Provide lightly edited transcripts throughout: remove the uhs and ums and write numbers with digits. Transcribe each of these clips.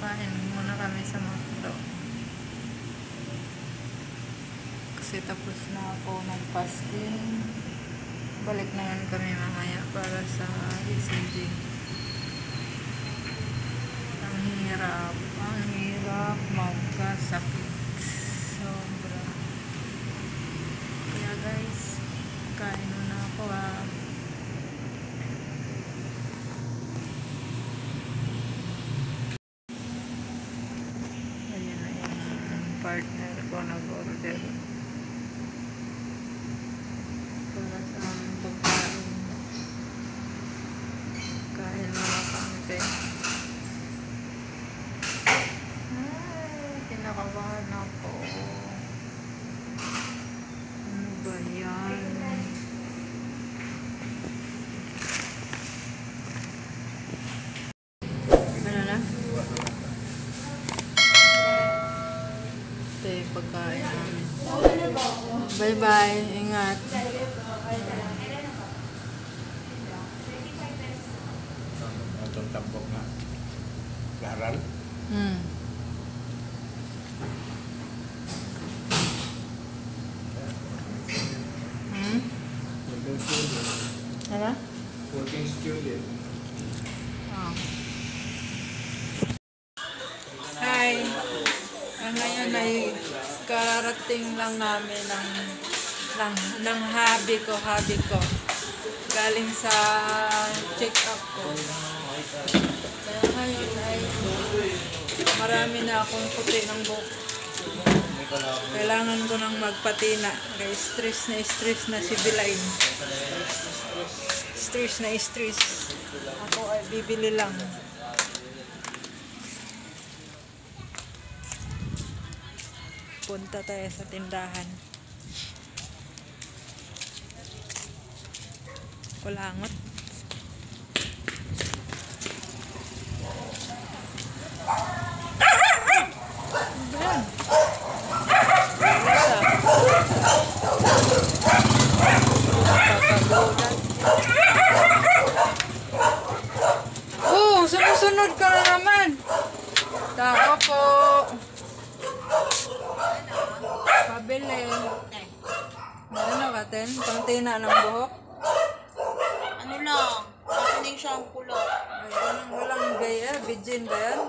Kain muna kami sa McDo. Kasi tapos na ako ng fasting. Balik naman kami mamaya para sa ECG. Ang hirap magkasakit. Sobra. Kaya guys, kain muna ako ah. Ayan na yung partner ko nag-order. Para sa aming pagkain. Kain muna kami. Ay, kinakabahan ako. Ano ba yan? Ano na? Ito yung pagkain namin. Bye-bye. Ingat. Itong tampok na garal. Ano? Working student. Oh. Hi. Ngayon ay karating lang namin ng hobby ko. Galing sa check-up ko. Kaya ngayon ay marami na akong puti ng buhok. Kailangan ko nang magpatina. Kaya stress na si Bilain. Stress. Ako ay bibili lang. Punta tayo sa tindahan. Kulangot. Ayan. Oh, sumusunod ka na naman. Tao po. Pabili. Ano ba, Ten? Pangtina ng buhok? Ano lang, makinig shampoo lang. Ay, walang gaya. Bijin ba yan?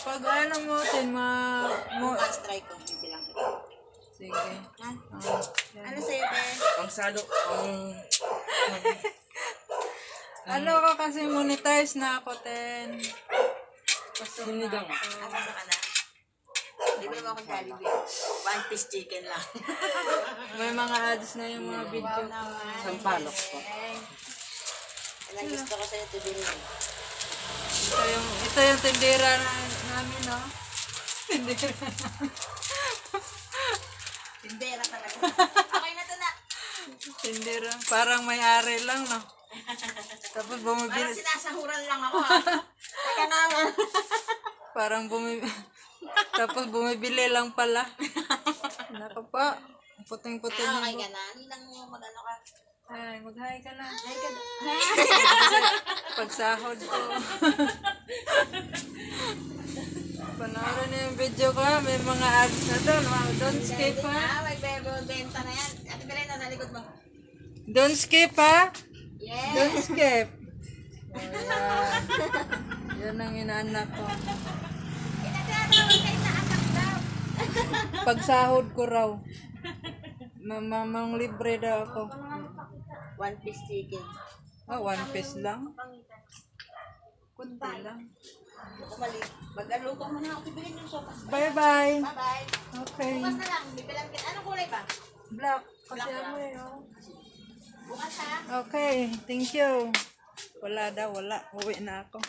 Pag ano mo, Ten, Bukas try ko, bibilang kita. Sige. Ha? Yan. Ano sa'yo, te? Ang sado. Ano ka kasi monetize na ako, Ten. Pasok na ako. Asa ka na? Hindi ko naman ako Jollibee. One piece chicken lang. May mga ads na yung mga video. Sampalok po. Ilang gusto ko sa'yo, tudin lang. Ito yung tindera namin, no? Tindera. Tindera talaga. Okay na to na. Tindera. Parang may-ari lang, no? Tapos Parang bumibili. sinasahuran lang ako, ha? Teka naman. Parang Tapos bumibili lang pala. Nako pa. Puting-puting Ah, yung okay ka na. Hindi lang yung mag-ano ka. Ay, mag-hi ka na. Hi ka na. Pagsahod ko. Panoorin niyo yung video ko, ha? May mga ads na doon. Wow, don't skip, ha? Ah, may benta na yan. Ate Belen, nasa likod mo. Don't skip, ha? Yes. Don't skip. Oh, yan. Yan ang inaanak ko. Inatatawag kayo na anak daw. Pagsahod ko raw. Mamang libre daw ako. One piece chicken. Oh, 1 piece lang. Kunti lang. Mali. Mag-aluto mo na. Ate Belen yung sopas. Bye-bye. Bye-bye. Okay. Bukas na lang. Bibilang kita. Anong kulay ba? Black. Kasi ako eh, oh. Bukas ha. Okay, thank you. Wala daw, wala. Uwi na ako.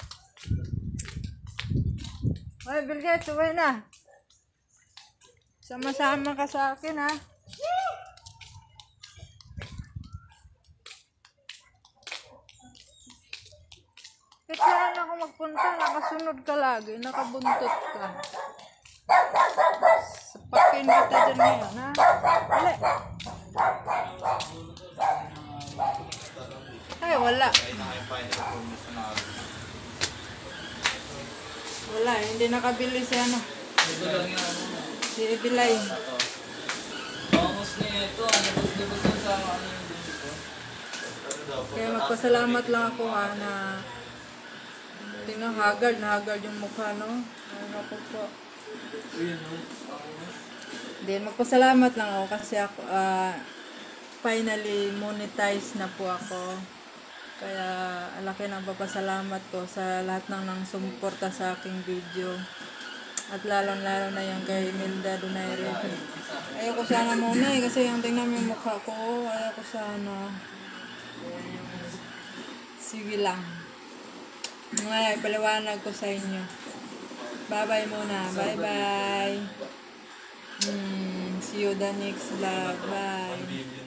Ay, Bill Gates, uwi na. Sama-sama ka sa akin, ha? Kahit saan ako magpunta, nakasunod ka lagi, nakabuntot ka. Sapakin kita dyan ngayon, ha? Wala. Ay, wala. Wala, hindi nakabili si ano. Ito lang yung ano. Si Ebilay. Ito. Bangos niya ito. Nabos-nabos lang sa ano yung dito. Kaya magpasalamat lang ako na tingnan haggard na haggard yung mukha, no? Ano ako po. Ayun, no? Then magpasalamat lang ako kasi ako finally monetize na po ako. Kaya laki ng papasalamat ko sa lahat ng nang sumuporta sa aking video. At lalo na yung kay Milda Donaire. Ayoko sana muna kasi yung tingnan mo yung mukha ko. Ayoko sana. Sige lang. Ngayon, ipaliwanag ko sa inyo. Bye-bye muna. Bye-bye. See you the next vlog. Bye.